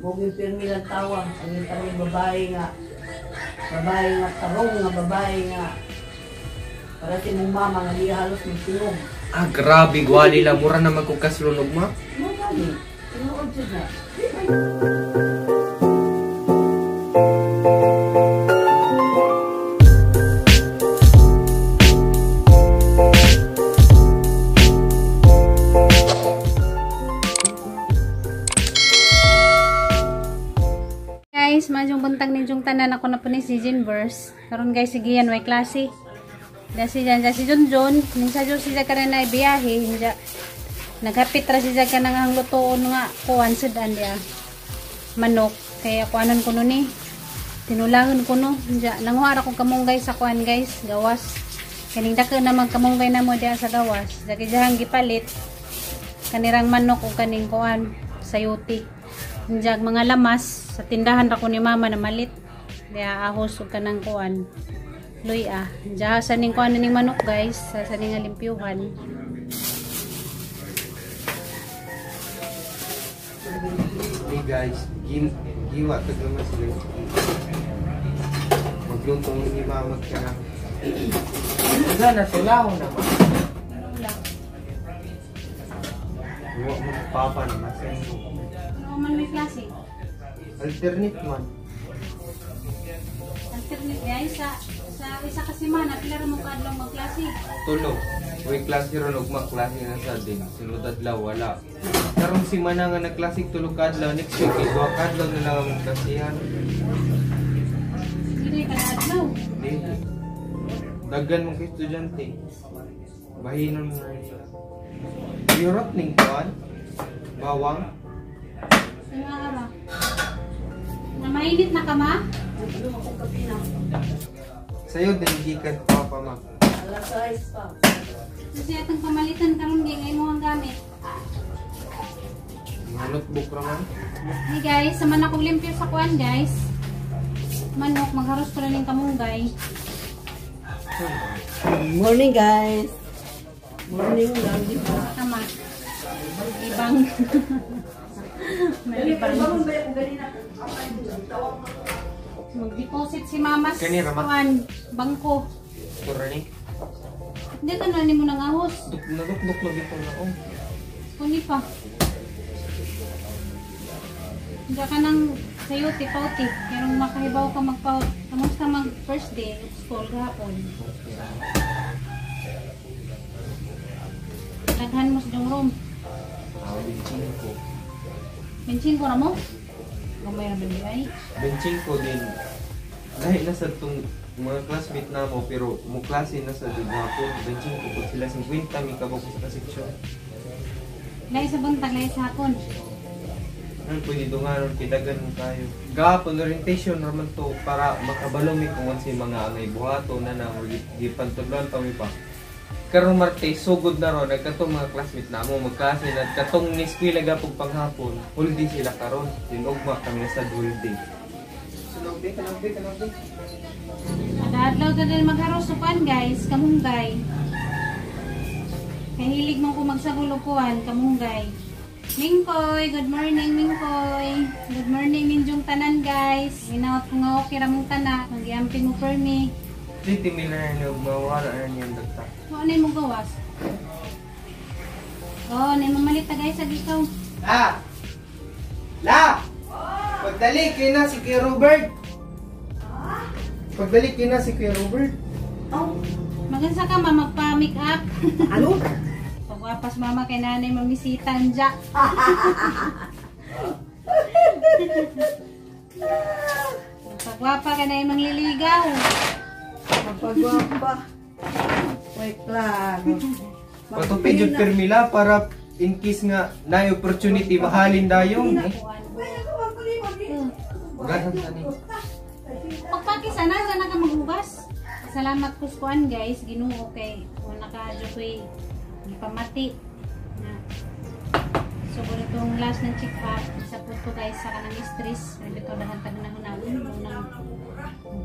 Muging pirmi lang tawa. Ang kami babae nga tarong nga babae nga para si mong mama nga di halos magtingog. Ah, grabe gwali la mura na magkukaslon ugma. Mo gani. Tinuod jud na. Guys, maayong buntag ninyong tanan, ako na po ni si Jinverse. Karon guys, sige yan, may klase. Dasi dyan, si Junjun. Minsan dyan siya ka na biyahe. Naghapit ra siya ka nang ang lutoon nga kuan sudan dia. Manok. Kaya kuanon ko nun eh. Tinulahon ko no. Nanguha ra ko kamunggay sa kuan guys, gawas. Kaning dako na magkamunggay na mo diya sa gawas. Dagi diyang gipalit kanirang manok o kaning kuan sayuti. Njag mga lamas sa tindahan ra ko ni mama na malit. Diya ahos ug kanang kuan. Luya. Diya sa ning kuan ning manok guys, sa ning limpyuhan. Hey guys, giwa tag naman sila. Magluto ni mama ka na. Wala na tulaw naman. Wala. Wa mo papa naman sa inyo. Ano man may klase? Alternate man. Alternate guys sa isa ka semana pila ra mo kaadlaw magklase. Tulo. May klase ron ug klase na sa din. Sunod adlaw wala. Karong semana nga nagklase tulo ka adlaw, next week kay duha ka adlaw na lang ang klasihan. Dili ka adlaw. Dili. Daghan mong kay estudyante. Bahinon mo na nila. Europe ning kuan? Bawang? Nga ara. Na mainit na ka ma? Ano akong kape na. Sayo din gikan papa ma. Alas 6 pa. Kasi atong pamalitan karon gi ngay mo ang gamit. Mga notebook ra man. Hey guys, sama na kong limpyo sa kuan guys. Manok, magharos ko na ning kamunggay. Morning guys. Morning lang di ba? Tama. Ibang. May ibang. Mag-deposit si mama sa kuan, bangko. Pura ni. Hindi ka na ni mo nang ahos. Nadukduk lagi ko na oh. Kuni pa. Hindi ka nang sayote, pauti. Pero makahibaw ka magpaut. Kamusta mag first day of school gahapon? Daghan mo sa iyong room. Ah, 25. 25 ra mo? Gamay ra ba ay? 25 din. Dahil nasa itong mga classmate na mo, pero mo klase na sa gahapon. 25 po sila, 50 may kabok sa kaseksyon. Lahi sa buntag, lahi sa hapon. Ano pwede dunganon, kidagan mo tayo. Gahapon, orientation naman to para makabalo mi kung unsay mga angay buhato na nang gipantudloan pa mi pa. Karong Martes, sugod na ron, nagkatong mga classmate na mo, magklase na, katong ni eskwela gapog panghapon, holiday sila karon, dinugma kami na sa holiday. Sunod, kanang. Adadlaw na din magharos upan guys, kamunggay. Kahilig mo ko magsagol og kuan, kamunggay. Mingkoy, good morning Mingkoy. Good morning ninyong tanan guys. Ginaot ko nga okay ra mong tanan, magiamping mo for me. City Miller na mawala na niyang dagta. Ano yung mong gawas? Oh, na mamalit na guys, ag ikaw. La! La! Pagdali kayo na si Kuya Robert! Pagdali kayo na si Kuya Robert. Oh, Magansa ka ma, magpa-make up. ano? Pagwapas mama kay nanay mamisita anja. Pagwapa ka na yung mangliligaw. Mapagwapa. Wait lang. Patupi jud permila para in case nga na opportunity mahalin dayon. Gasan sa ni. Pagpakisa na, sana ka maghugas. Salamat ko sa kuan guys, Ginoo kay kung nakaadyo ko'y gipamati. Na. So itong last ng check up, sapot ko guys sa kanang stress, ito dahan tag na hunahon, unang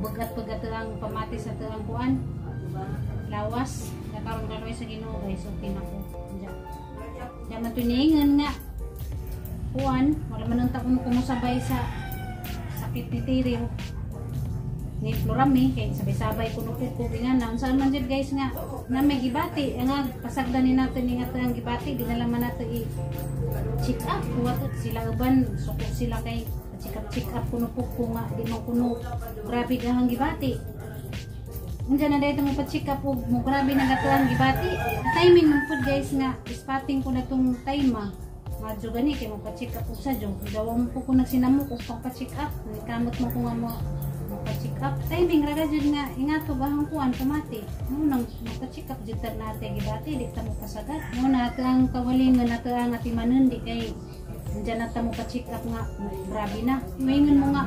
bagat-bagat ang pamati sa tuang kuan. Lawas, nakaroon kaloy sa Ginoo guys, okay na ko. Diyan. Diyan matuningan nga. kuan, wala man unta kuno kumusabay sa sakit ni Tiri ni Florami kay sabay-sabay kuno ko nga na unsa man jud guys nga na may gibati nga pasagdan ni nato ni nga ang gibati di na lang man nato i check up kuwa sila uban suko sila kay check up kuno po ko nga di man kuno grabe gahang gibati. Unja na dito mo pa-check up og mo grabe na gato ang gibati. Timing man pud guys nga spotting ko na tong time ah. Madyo gani kay mo pa-check up og sa jud. Dawa mo po ko nagsinamok og pang-check up. Kamot mo ko nga mo pa-check up. Timing ra jud nga ingato ba ang kuan pamati. Mo nang pa-check up jud ta nate gibati di ta mo pasagad. Mo na ato ang kawalingon nato ang atimanon di kay unja na ta mo pa-check up nga grabe na. Moingon mo nga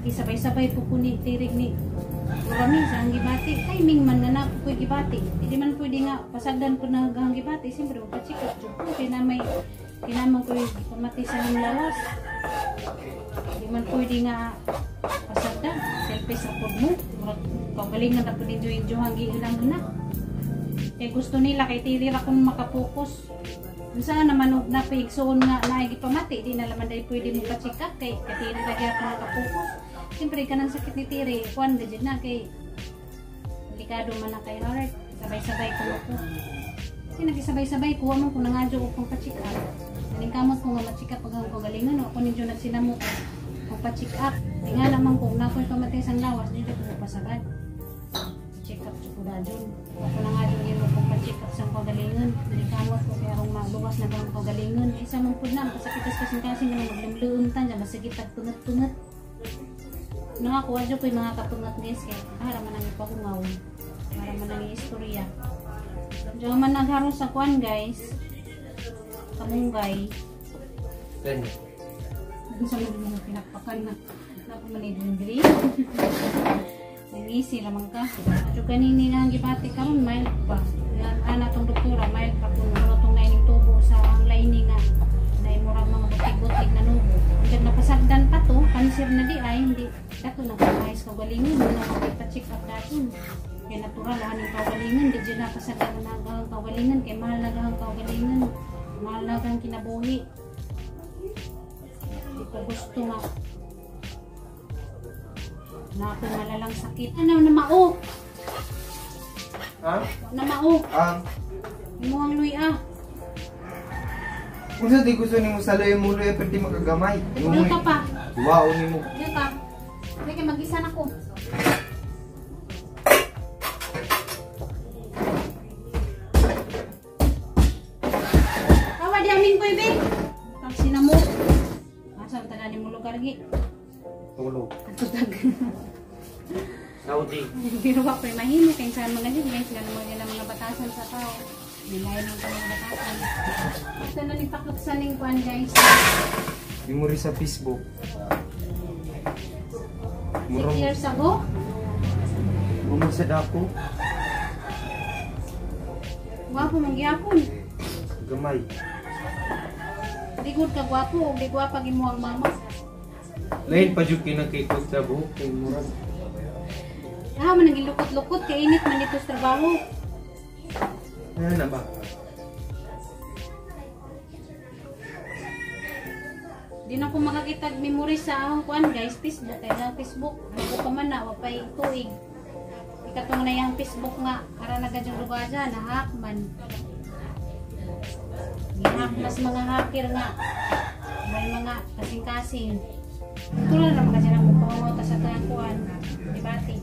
sabay-sabay po ko ni tirig ni Marami sa ang gibati, timing man nga na po ko'y gibati. Hindi man pwede nga pasagdan ko na ang gibati, siyempre magpa-check up jud ko kay na may kinamang ko'y pamati sa ang lawas. Hindi man pwede nga pasagdan, selfish ra pud mo. Murag kaugalingon ra pud ninyo inyo ang giilang na. Kay gusto nila kay tiri ra kun makapokus. Unsa nga naman og napaigsuon nga naay gipamati, di na laman dai pwede mo pa-check up kay katiri ra gyapon makapokus. Siyempre, kanang sakit ni Tiri, kuan na dyan na kay delikado man na kay heart. Sabay-sabay ko ko. Kasi nagisabay-sabay ko, mo kung nangadyo ko pang pa-check up. Naningkamot ko nga ma-check up pag ang kagalingan. Ako ninyo nagsinamo ko pang pa-check up. Di nga naman kung nakoy pamatay sang lawas, dito ko pasagad. Check up ko na dyan. Ako nangadyo niyo mo pang pa-check up sang kagalingan. Naningkamot ko kaya akong maluwas na ang kagalingan. Isa mong pud na, pasakitas kasing-kasing nga maglamluon tan, dyan, masagit at tungat-tungat. Nakakuha dyan ko yung mga katungat guys kaya para man ang ipahungaw, para man ang istorya. Diyan man nagharos sa kuan guys, kamunggay. Doon sa mga pinakpakan na napumanidindri. Nangisi lamang ka. At yung kanini nga ang gibati karon mild pa. Ana tong doktora, mild pa kung ano tong naining tubo sa ang lining nga naimurang mga butig-butig na nubo. Hanggang napasagdan pa to, cancer na di ay, hindi dato na kaayos kagalingon, hindi na makipa-check up daton. Kaya natural, aning kagalingon, di dyan napasagdan na ang kagalingon, kaya mahal na ang kagalingon, mahal na ang kinabuhi. Hindi ko gusto nga na ako malalang sakit. Ano, namao? Ha? Namao. Ah. Imuhang luy ah. Unsa di gusto nimo sa luy mo luy pero di makagamay. Dito ka pa. Wow nimo. Dito ka. Kaya mag-isa na ko. Kawa di aming koy be. Taksi na mo. Asa ang tanan nimo lugar gi? Tulog. Tutag. Saudi. Pero wa koy mahimo kay sa mga jud guys nga mga mga batasan sa tao. Nilain mo mga batasan. Ito na ni pakot sa ning kuan guys. Memory sa Facebook. 6 years ago. Murong sa dako. Gwapo man gyapon. Gamay. Ligod ka gwapo og di gwapa gimo ang mama. Lain pa jud kinakikot sa buhok kay murag. Ah, man nagilukot-lukot kay init man dito sa trabaho. Ano na ba? Di na ko makakita memory sa akong kuan guys, Facebook kay na Facebook. Ano pa man na wa pay tuig. Ikatong na yang Facebook nga ara na gadyong lugar dyan, na-hack man. Gihack mas mga hacker nga. May mga kasing-kasing. Tulad ra mga dyan ang mukha sa kuan, debate.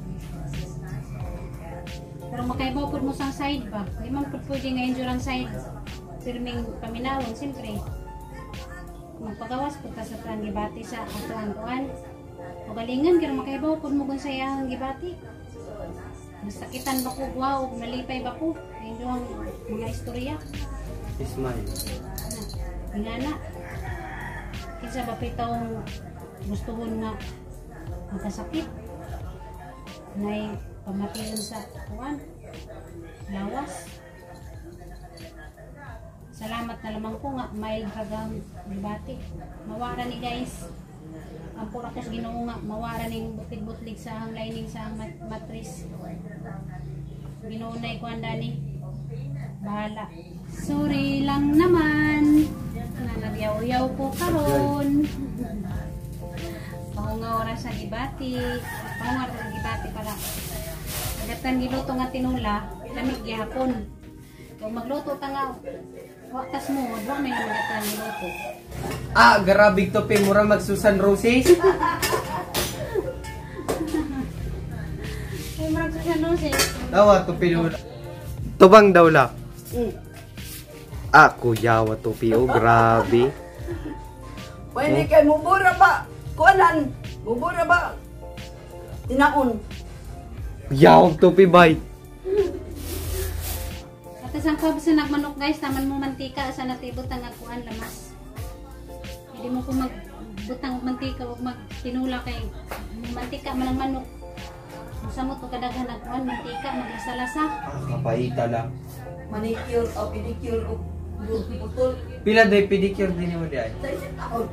Pero makaibaw pud mo sa side ba? Di man pud pwede nga injure ang side. Pirming paminawon siyempre. Magpagawas pud ta sa tuang gibati sa atuang kuan. Magalingan kay makaibaw pud mo kung sa iyang gibati. Masakitan ba ko wow, nalipay ba ko? Injo ang mga istorya. Ismail. Nga na. Kinsa ba pitawng gustuhon nga magkasakit? Nay pamatiyon sa kuan. Lawas. Salamat na lamang ko nga mild ragang gibati. Mawara ni guys. Ampura ko sa Ginoo nga mawara ning butlig-butlig sa ang lining sa ang matris. Ginoo nay kuan dani. Bahala. Sorry lang naman. Na nagyaw-yaw ko karon. Pahungaw ra sa gibati. Pahungaw ra sa gibati pala. Adaptan giluto nga tinula, lamig gihapon. Kung magluto ta nga wakas mo, wa may naman giluto. Ah, grabe topi mura mag Susan Roses. Ay, murag Susan Roses. Tawa topi lola. Tubang daw la. Ah, kuyawa topi oh, grabe. Pwede kay mubura ba? Kuanan, mubura ba? Tinaon. Yawag topi bay. At isang kwab sa nagmanok guys, taman mo mantika sa natibot ang agkuan lamas. Hindi mo ko magbutang mantika o magtinula kay mantika man ang manok. Masamot o kadaghan agkuan mantika maglasa-lasa. Ah, kapaita lang. Manicure o pedicure o putol. Pila day pedicure din mo di ay. Sa isang taon.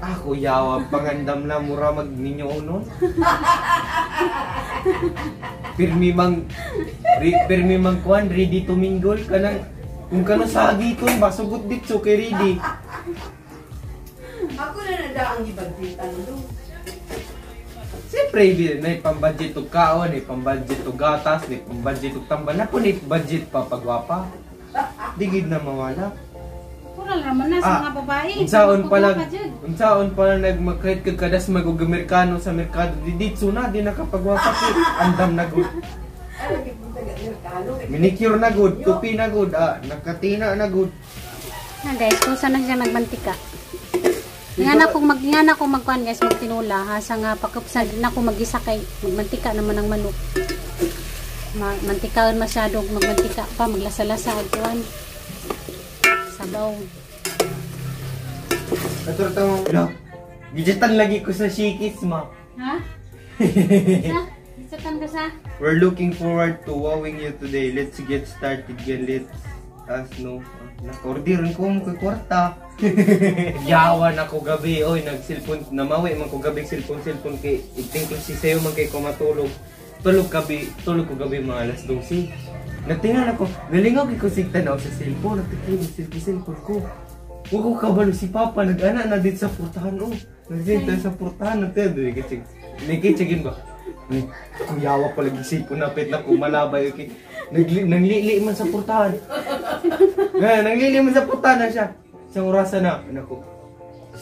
Ah, kuyawa pangandam na mura mag ninyo nun. Pirmi mang kuan ready to mingle kanang kung kano sagi ko basugot ditso kay ready. Ako na nadaang ibagditan do. Siyempre, nay pambudget og kaon, nay pambudget og gatas, nay pambudget og tambal na po, nay budget pa pagwapa. Digid na mawala. Kural raman na sa Ah, mga babae. Unsaon pala, Pagwapa jud. unsaon pala nagmakrit kag kadas mag og Amerikano sa merkado di ditso na di nakapagwapa kay andam na gud. Ay, lagi punta ka merkado. Manicure na gud, tupi na gud, ah, nakatina na gud. Na guys, kung saan na siya nagmantika. Nga na ko magkuan guys, magtinula ha sa nga pakupsan na ko magisa kay magmantika naman ang manok. Mantikaon masyado magmantika pa maglasa-lasa ag kuan. Sabaw. Ato ta mo. Gijitan lagi ko sa shikis ma. Ha? Sa? Gijitan ka sa? We're looking forward to wowing you today. Let's get started. Get let us know. Naka-orderan ko mo kay kwarta. Yawan ako gabi oy, nag-cellphone namawi man ko gabi cellphone kay iting si sayo man kay ko matulog. Tulog ko gabi mga alas 12. Nagtingnan ako, nalingaw kay ko sig tanaw sa cellphone, nagtingin cellphone ko. Wa ko kabalo si Papa nag-ana na dito sa purtahan oh. Nagdito sa purtahan nagtendo kay nikitsagin ba? Ay, kuyawa ko lagi cellphone napit na ko malabay okay. Nanglili man sa purtahan. Nga, nanglili man sa purtahan na siya. Isang orasa na, anak ko.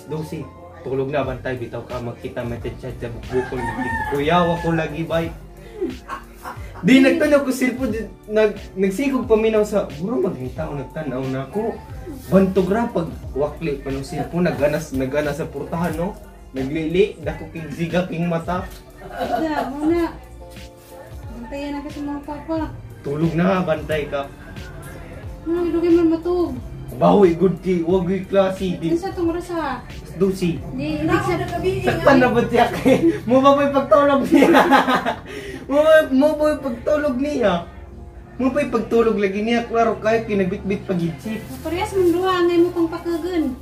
12. Tulog na bantay bitaw ka magkita message chat sa bukbukol. Kuyawa ko lagi bay. Di nagtanaw ko cellphone nagsigog paminaw sa bro magngitao nagtan-aw na ako. Bantog ra pag wakli pa ng cellphone nagana sa purtahan no. Naglili dako king siga king mata. Da, muna. Bantayan na kasi mga papa. Tulog na bantay ka. Ano dugay man matug. Bawi good kay wag gyud klase di Unsa tong oras ha? 12. Di ibig sa Saktan na ba siya kay mo ba may pagtulog niya? Mo ba may pagtulog niya? Mo ba pagtulog lagi niya? Klaro kayo kinagbitbit pag-gitsit. Parehas man duha ngay mo pang pakagan.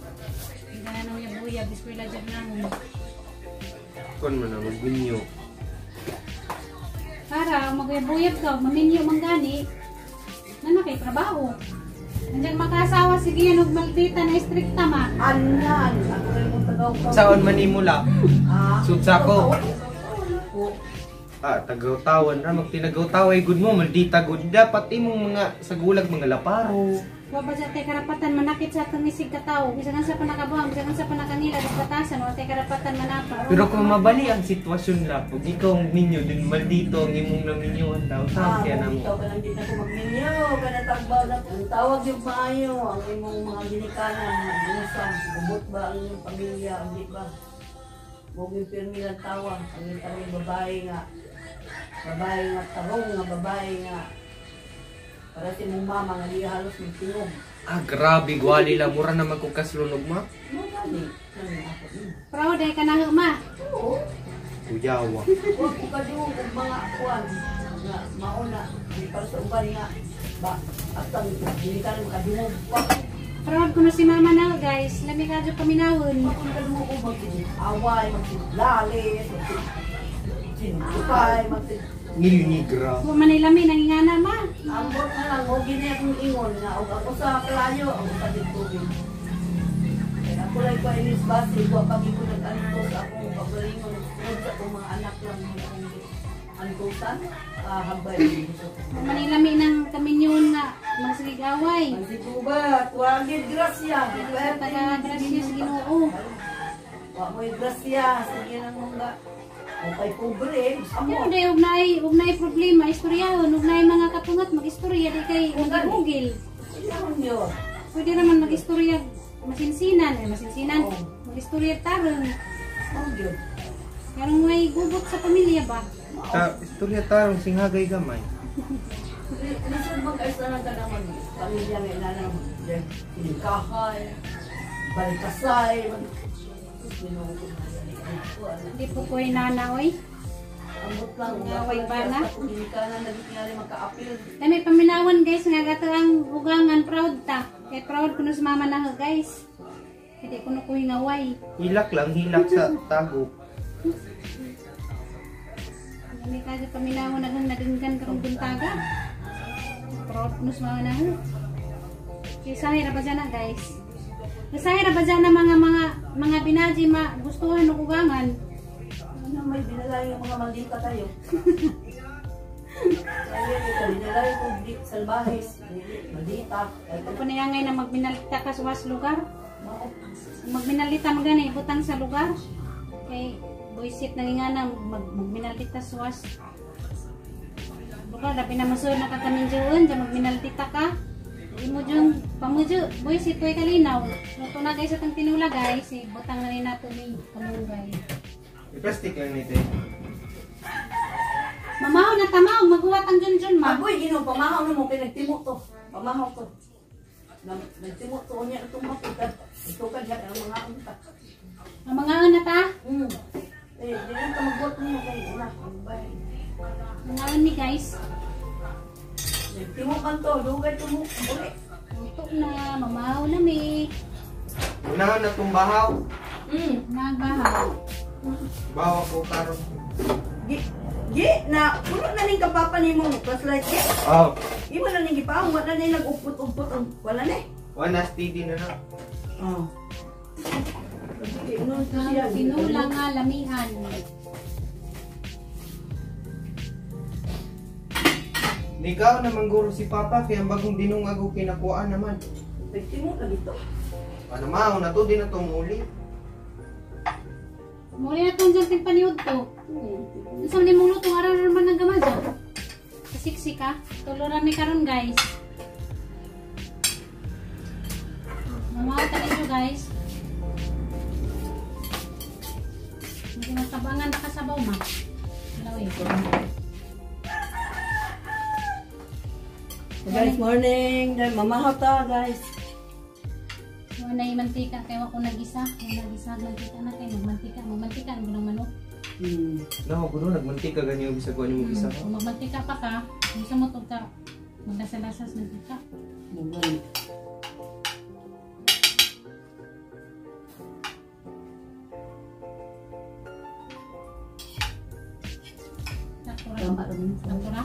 Gana na buya biskwela jud namo. Kon man na magminyo. Para maguyab-uyab ka, maminyo man gani. Nana kay trabaho. Andiyan makasawa sige yan og maldita na strikta ma. Anan, ako rin mo tagaw ka. Saon man nimo la? Ah, Sudsa ko. Ko. Ah, tagaw-tawan ra magtinagaw-taway gud mo maldita gud dapat imong mga sagulag mga laparo. Wa ba sa tay karapatan manakit sa atong isig katawo, bisan sa panakabuang, bisan sa panakangila ug batasan, wa tay karapatan manapa. Pero kung mabali ang sitwasyon la, pag ikaw ang minyo din maldito ang imong naminyuan daw, Ah, sa kaya na mo. ikaw ka lang din ako magminyo, ka na tagbaw na. Ang tawag yung maayo, ang imong mga ginikanan, mga gubot ba ang inyong pamilya, hindi ba? Bugin pirmi lang tawag, ang inyong babae nga tarong nga babae nga, para si mong mama nga di halos magtingog. Ah, grabe, gwali lang. Mura naman kung kaslunog, ma. Mo gani, ako. Proud ay ka na ma. Oo. Kuyawa. Huwag ko kaduong og mga kuan nga mauna di para sa uban nga ba atang dili ka makadungog pa. Proud ko na si mama na guys. Lami ka dyan paminawon. Kung kadungog ko magsin away, magsin lalis, magsin sinupay, magsin Nilnigra. Wa man lami nangingana ma. Ambot na lang, og gini akong ingon nga og ako sa kalayo, ang sa tubig. Ako lang ko inis base, wa pag ko nag-antos akong pagalingon tungod sa akong mga anak lang mga akong antusan, habay. Manilami ng kaminyon nga magsigaway. Ang ba, tuwagin grasya. Taga grasya sa Ginoo. Wa mo'y grasya, sige lang mong ga. Kung kay pobre, amo. Pero day og naay problema istoryahon, og naay mga katungat magistorya di kay magigugil. Ano yun? Pwede naman magistorya masinsinan, eh, masinsinan. Oo. Magistorya tarong. Ano yun? Karong may gubot sa pamilya ba? Ta istorya tarong singhagay gamay. Lisod bang kayo sa ka naman, pamilya nga ina naman, kinikahay, balikasay, Di po ko inana oy. Ambot lang, Ngaway ba na? Kinikahan na naging maka-appeal. Dami paminawan guys nga gato ang ugangan proud ta. Kay proud kuno sa mama na guys. Hindi kuno ko hingaway. Hilak lang, hilak sa tago. Dami kayo paminawan nagang nadunggan karong buntaga. Proud kuno sa mama na. Kaysa ra ba dyan na guys. Kasi ra ba dyan na mga binaji ma gustuhan og ugangan. Ano may binalay yung mga maldita tayo? Kaya ito, binalay ko di salbahes, maldita. Ako na ngay na magminalita ka sa was lugar. Magminalita magani ibutang sa lugar. Kay buisit na nga na magminalita sa was lugar. Labi na masud na kakaminjuon, dyan magminalita ka. Imo dyan, pamudyo, buisit ko'y kalinaw. Luto na guys atang tinula guys, ibutang na rin nato ni kamunggay. I-plastic lang nito eh. Mamaw na tamaw, maguwat ang junjun ma. Agoy, ginoo, pamahaw na mo, kay nagtimo to. Pamahaw to. Nagtimo to niya itong maputan. Ito ka diyan, ang mga unta. Ang mga na ta? Eh, di lang ka magbuhat niya kay una. Bye. Mga ni guys. Nagtimo man to, dugay tumo. Uli. Luto na, mamaw na mi. Unahan na itong bahaw. Nagbahaw. Bahaw ako karon. Gi, gi, na, puno na ning kapapa ni mo, flashlight, gi. Oh, Imo na ning gipaong, wala na ning nag-upot-upot, wala na eh. wala steady na na. Oh. Sige, ino siya. Tinula nga lamian. Nikaw naman guro si Papa kaya ang bagong dinungag ko kinakuhaan naman. Nagtimo na dito. Ano mao na to di na to muli. Muli na itong dyan paniod to. Unsa man imong luto araw naman ng gamaja. Kasiksik ka. Tulo ra mi karon guys. Mamaw ta ninyo guys. Hindi matabangan na kasabaw ma. Alaw eh. Guys, morning. Mamahaw ta, guys. Wala na mantika kay wa ko nagisa. Kung nagisa mantika na kay magmantika, magmantika ang bunang manok. Naho guro nagmantika ganyo bisag wa nimo gisa. Kung magmantika pa ka, gusto mo tugta magdasa-dasa sa mantika. Mugay. Sakura. Tama rin. Sakura.